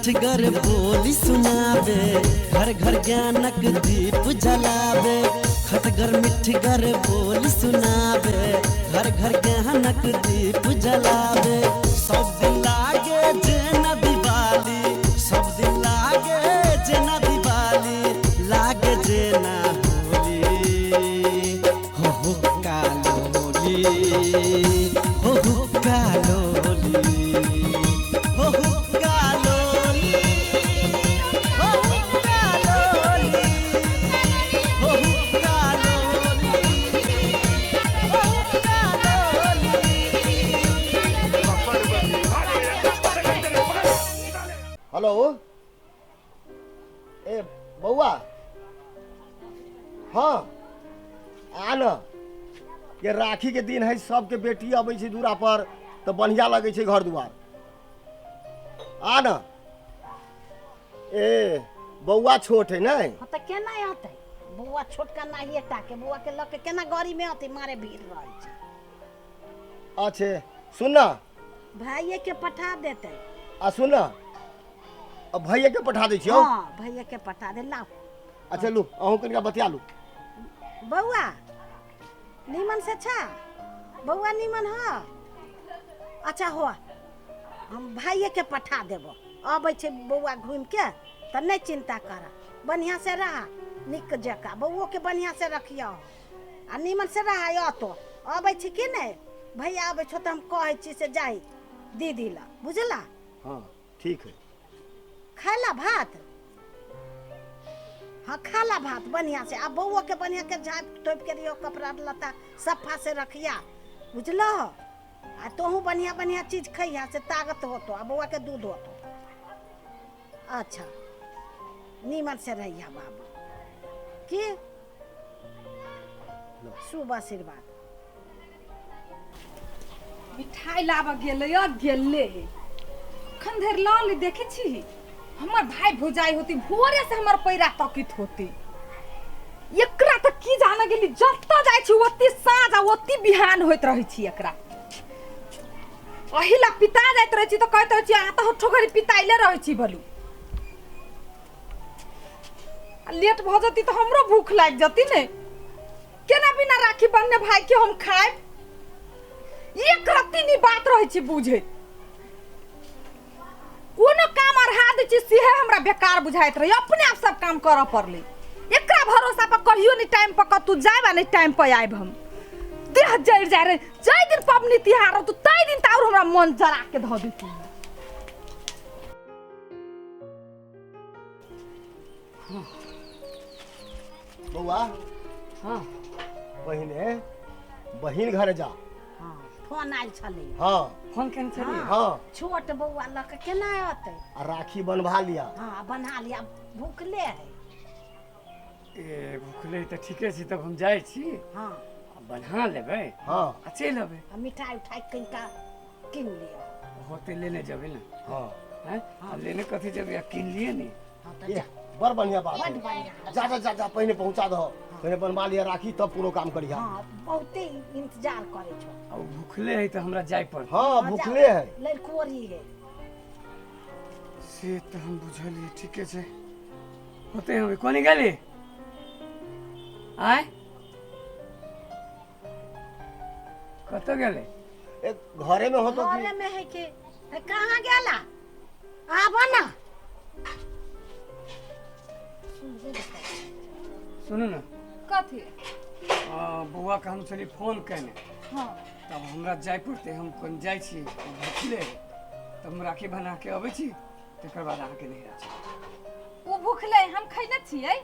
मिठगर बोली सुनाबे, घर घर ज्ञानक दीप जलाबे। खटगर मिठगर बोली सुनाबे, घर घर ज्ञानक दीप जलाबे। सब दिन लागे जेना दिवाली, सब दिन लागे जेना दिवाली, लागे जेना होली। हो हो कालोली, हो हो कालोली, हो हो कालोली, हो हो कालोली, हो हो कालोली, हो हो कालोली। हेलो ए बौआ, हाँ आ न ये राखी के दिन है, सबके बेटी अबै छै दूरा पर तऽ बढ़िया लगै छै घर दुआर। आ न ए बौआ छोट है ने। हाँ तऽ केना अतै बौआ छोटका नाहिए टाके, बौआ के लऽ के केना गाड़ी में अतै, मारे भीड़ रहै छै। अच्छे सुन न, भाइये के पठा देतै। आ सुन न, अब भैया के पठा दै छियौ। हाँ भैया के पठा दे, लाओ। अच्छा लू अहूँ कनिका बतिया लू। बौआ नीमन से छा, बौआ नीमन ह। अच्छा हो, हम भाइये के पठा देबो, अबै छै बौआ घूमि के तऽ नहि चिंता कर, बढ़िया से रह नीक जकाँ, बौओ के बढ़िया से रखियो आ नीमन से रह। अतो अबै छै कि नहि भैया अबै छौ तऽ हम कहै छी से जाई दीदी ला, बुझला? हाँ ठीक है। खाला भात? हाँ खाला भात बढ़िया से, आ बौओ के बढ़िया के झाँपि तोपि के दियो, कपड़ा लत्ता सफा से रखिया, बुझलो? आ तोहू बढ़िया बढ़िया चीज खइहा से ताकत होतो, आ बौआ के दूध होतो। अच्छा नीमन से रहिया बाबू, की शुभ आशीर्वाद। मिठाई लाबऽ गेलै आ गेलै अखन धरि लऽ ले। देखै छी हमर भाई भौजाई होती भोरे से हमर पैरा तकित होती, एकरा तऽ की जाने गेली, जतऽ जाइ छी ओती साँझ आ ओती बिहान होइत रहै छी। एकरा अही ला पिता जाइत रहै छी तऽ कहैत रहै छी अहाँ तऽ ठोकरी पिताइले रहै छी भलू, आ लेट भऽ जती तऽ हमरो भूख लागि जती ने, केना बिना राखी बन्हने भाई के हम खायब। एक रत्ती नहीं बात रहै छी बुझैत, कोनो काम अढ़ा दै छी सेहे हमरा बेकार बुझाइत रहै, अपने आप सब काम करऽ पड़लै। एकरा भरोसा पर कहियो नहीं टाइम पर कतू जायब आ नहीं टाइम पर आयब, हम देह जरि जाय रहे। जाहि दिन पबनी तिहार रहतौ ताहि दिन तऽ और हमरा मन जरा के धऽ देती। बौआ हाँ पहिने बहिन घर जा। हाँ फोन आयल छलै। हाँ फोन केने छलियै? हाँ छोट बौआ लऽ कऽ केना अतै? आ राखी बनवा लिया। हाँ बन्हा लिया, भूखले है। ए भूखले तऽ ठीके छै, तब हम जाइ छी। हाँ आ बन्हा लेबै। हाँ आ चलि अबै। आ मिठाई उठाई कनिका कीन लिअ। होते लेने जेबै ने। हाँ हैं आ लेने कथी जेबै, आ कीन लिए ने। हाँ तऽ ए, जा। बड़ बढ़िया बात बड़ है। बढ़िया। जा जा जा जा पहिने पहुंचा दहो, पहिने बनवा लिया राखी तब कोनो काम करिहा। हाँ बहुते इंतजार करे छो। आ ओ भूखले है तऽ हमरा जाय पड़तै। हाँ हाँ, भूखले है। लड़कोरी है। से तऽ हम बुझलियै, ठीके छै। होते हम कोनी गेली आय कतऽ गेलै? ए, घरे में होतो की? घरे में है के है, कहाँ गेला? आबो ना। सुनू ने। कथी? बौआ के हम छली फोन केने। हाँ तब हमरा जाय पड़तै, हम कनि जाइ छी, भूखले तब हम राखी बना के अबै छी, तकर बाद अहाँके नैहरा छी। ओ भूखले हम खैने छियै,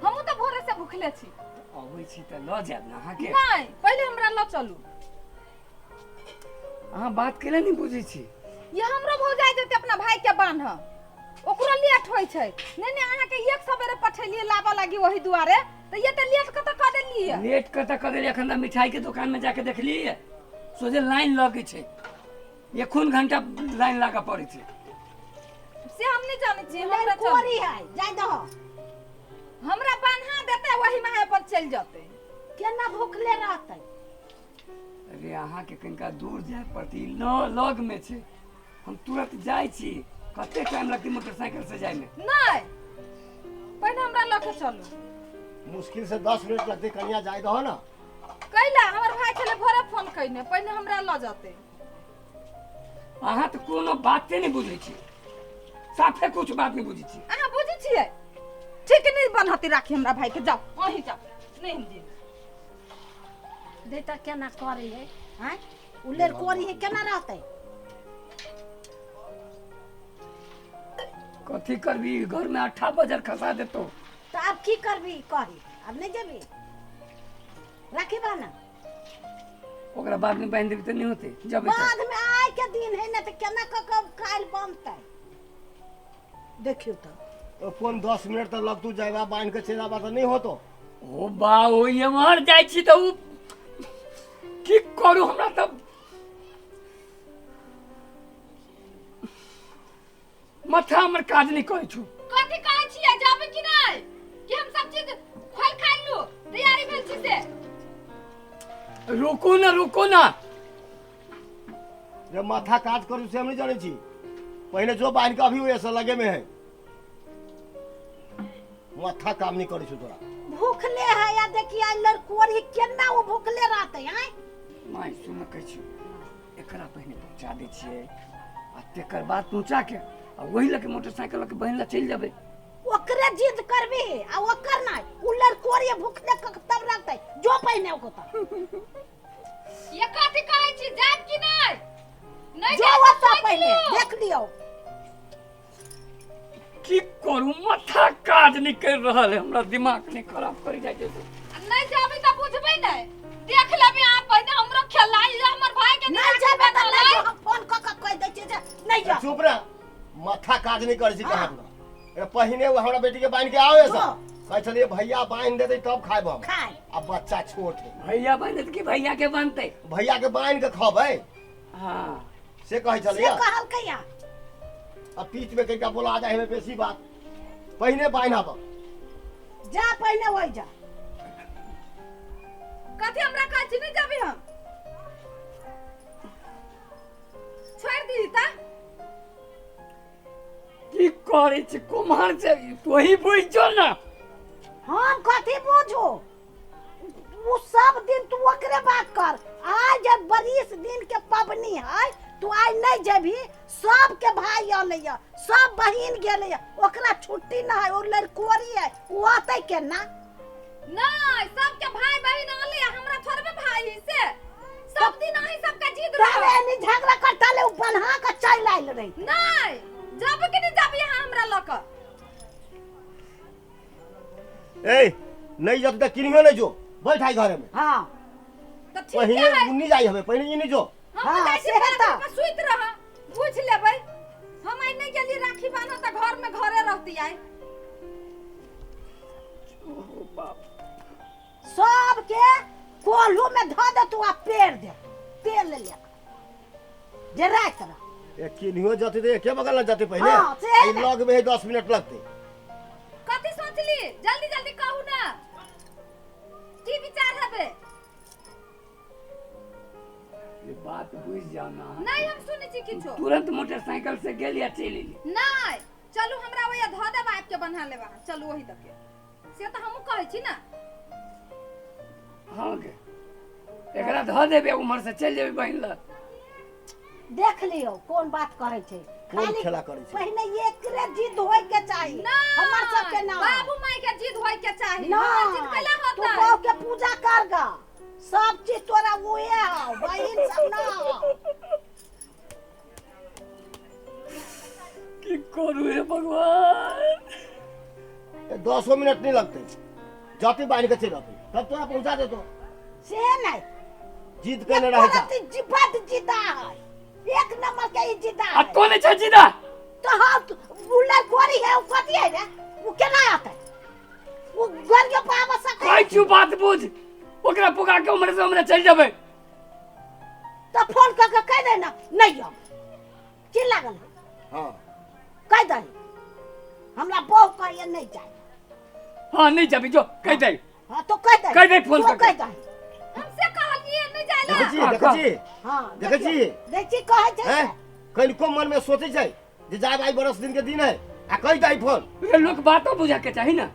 हमहूँ तऽ भोरे से भूखले छी। अबै छी तऽ लऽ जायब ने अहाँके। नहि पहिले हमरा लऽ चलू। अहाँ बात केला नहि बुझै छी? ये हमरो भौजाई जेतै अपना भाई के बान्ह, ओकरो लेट होइ छै। नहि नहि अहाँके एक सवेरे पठेलियै लाबऽ लागी ओहि दुआरे, तऽ ये तऽ लेट कतऽ कऽ देलियै? लेट कतऽ कऽ देलियै? एखन तऽ मिठाई के दुकान में जाके देखलियै सोझे लाइन लगै छै, एखन घंटा लाइन लागऽ पड़ै छै। से हम नहि जानै छियै, हमरा चल। कोरी है जाय दहो। हमरा बान्हा देतै वही में अपन चलि जेतै। केना भूखले रहतै? अरे अहाँके कनिका दूर जाय पड़तै, लग में छै, हम तुरंत जाइ छी। कते टाइम लगतै मोटरसाइकिल से जाय में? नहीं, पहिने हमरा लऽ के चलू। मुश्किल से 10 मिनट लगते, कनिया जाय दहो ना। कैला हमर भाई छले भोरे फोन कइने, पहिने हमरा लऽ जते। अहाँ तऽ कोनो बाते नहि बुझै छी, साफे कुछ बात नहीं बुझै छी। अहाँ बुझै छियै? ठीक नहीं बनहती राखी हमरा भाई के, जाओ अहीं जाओ, नहीं हम जी दे त केना करी है हैं उलेर कोरी है केना रहतै? कथी करबी, घर में 8 बजर खसा देतो। तो अब की करबी कही, अब नहीं जेबी राखी बाना? ओकरा बाद में बांध देबी त नहीं होते, जब बाद में आय के दिन है ना त केना क क काल बनतै? देखियो त कोन 10 मिनट तक लगतू जाएबा बांध के चलि आबा त नहीं होतो। ओ बा ओ एम्हर जाइ छी त उ की करू, हमरा त माथा हमर काज नहीं करै छु। कथी कहै छियै, जाबे कि नहीं कि हम सब चीज खोल खाइ लू, तैयारी भेल छी से? रुकू ना, रुकू ना। जे माथा काज करू से हम नहीं जानै छी। पहले जो बांध के अभी ओएसे लगे में है, माथा काम नहीं करै छु तोरा। भूखले है या देखिए लड़कोरी केना वो भूखले रहतै हैं? माय सुन कहै छी, एकरा पहिने पहुंचा दै छियै आ तेकर बाद पहुंचा के आ वही लके मोटरसाइकिल लके बहिन ला चलि जेबै। ओकरे जिद करबी आ ओकर नहीं, उ लड़कोरी भूखले तब रहतै जो पहिने ओकर। ये कथी कहै छी, जाब कि नहीं? नहीं जो ओतऽ पहिने देख लियौ। की करू, माथा काज नहीं कर रहल है, हमरा दिमाग नहीं खराब कर जाय छै। नहीं जाबे त बुझबै नहीं, देख लेबे अहाँ पहिने हमरो खेलाई, हमर भाई के नहीं जाबे त नहीं, हम फोन क क कह दै छियै जे नहीं जा। चुप रह, माथा काज नहीं करै छी कहाँ अपना। ए पहिने वो हमरा बेटी के बांध के आओ ऐसा कहै छलियै भैया बांध देतै तब खायब हम। खाय। आ बच्चा छोट है। भैया बांध देतै कि भैया के बांधतै? भैया के बांध के खबै। हां से कहै छलियै। से कहलकै। अब बीच में कहीं बोला जाए हमें बेसी बात, पहिने बांध आब जा, पहिने वही जा। कथी हमरा कहै छी नहीं जाबी हम, छोड़ दी ता। की करै छी कुम्हार से तोही बुझ जो ना। हम कथी बुझू, वो सब दिन तू ओकरे बात कर। आज जब बरिस दिन के पबनी है तू आइ नहीं जेबी, सबके भाई अलै सब बहिन गेलै, ओकरा छुट्टी न है, ओ लड़कोरी है, ओ अतै केना? नहीं, सबके भाई बहिन अलै, हमरा थोड़बे भाई से सब दिन अहीं सबके जिद रह। ताले एनी झगड़ा करता ले उ बन्हा के चलि आयल रही। नहीं जाब कि नहीं जाब यहाँ हमरा लक? ए नहीं जब तक किनियो नहीं जो बैठ आई घरे में। हां त ठीक पहिने है, उन्नी जाई हवे, पहिने इनी जो। हम जाइ छी सुति रह, बुझ लेबै हम आइ नहीं गेली राखी बान्ह त घर में घरे रहती आई। सबके कोल्हू में धऽ दे तू आ पेड़ दे तेल ले जे राति रह। ए किनियो जते ते एके बगल न जते पहिले। हाँ, ई लग में है 10 मिनट लगते। कथी सोचली, जल्दी जल्दी कहू ना, की विचार हबे? ये बात बुझ जाओ ना। नहीं हम सुनै छी किछो। तुरंत मोटरसाइकिल से गेल या चलि एली? नहीं चलू हमरा ओया धऽ देब आबि के बन्हा लेब अहाँ, चलू ओही दके से त हमहूँ कहै छी ना। हाँ गे एकरा धऽ देबे उम्हर से चलि जेबै बहिन लग। देख लियौ कोन बात कहै छै, कोन खेला करै छै। पहिने एकरे जिद होय के चाही, हमर सबके ना, बाबू माई के जिद होय के चाही। हमर जिद कैला होतै? तू बहु के पूजा कर गा, सब चीज तोरा उहे हौ, बहिन सब ना हौ। की करू हे भगवान, 10 मिनट नहीं लगते, जाते बांध के चलि आते तब तोरा पहुंचा देतो। से नहीं जिद केने रहै छै, बड जिदा है, एक नंबर के ई जिदा आ कोने छै जिदा? तो हम बुलर गोरी है, उ कथी है रे, उ केना आते, उ घर के पावा सकै। कहै छी बात बुझ, ओकरा पुगा के उम्र से उम्र चलि जेबै। तो फोन क के कह दे ना नहीं हम की लागल। हां कह दे हमरा बहु कहिए नहीं जाए। हां नहीं जाबी जो कह दे। हां तो कह दे, कह दे फोन कर कह दे। हम से कहलिए नहीं जाए ला। देखै छी, देखै छी। हां देखै छी, देखै छी कहै छै हैं कनिको मन में सोचै छै जे जाए भाई बरस दिन के दिन है आ कहि दही फोन। रे लोक बातो बुझा के चाही ना,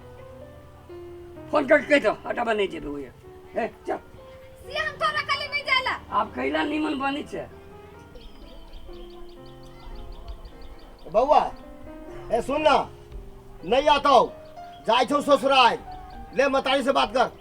फोन करके कहि दो हटाबा नहीं जेबे ओए। ए चल से हम तोरा कले नहीं जाइला। आब कैला नीमन बनी छे बउआ। ए सुन ना, नहीं आता हूँ, जाए छो ससुराल, ले मतारी से बात कर।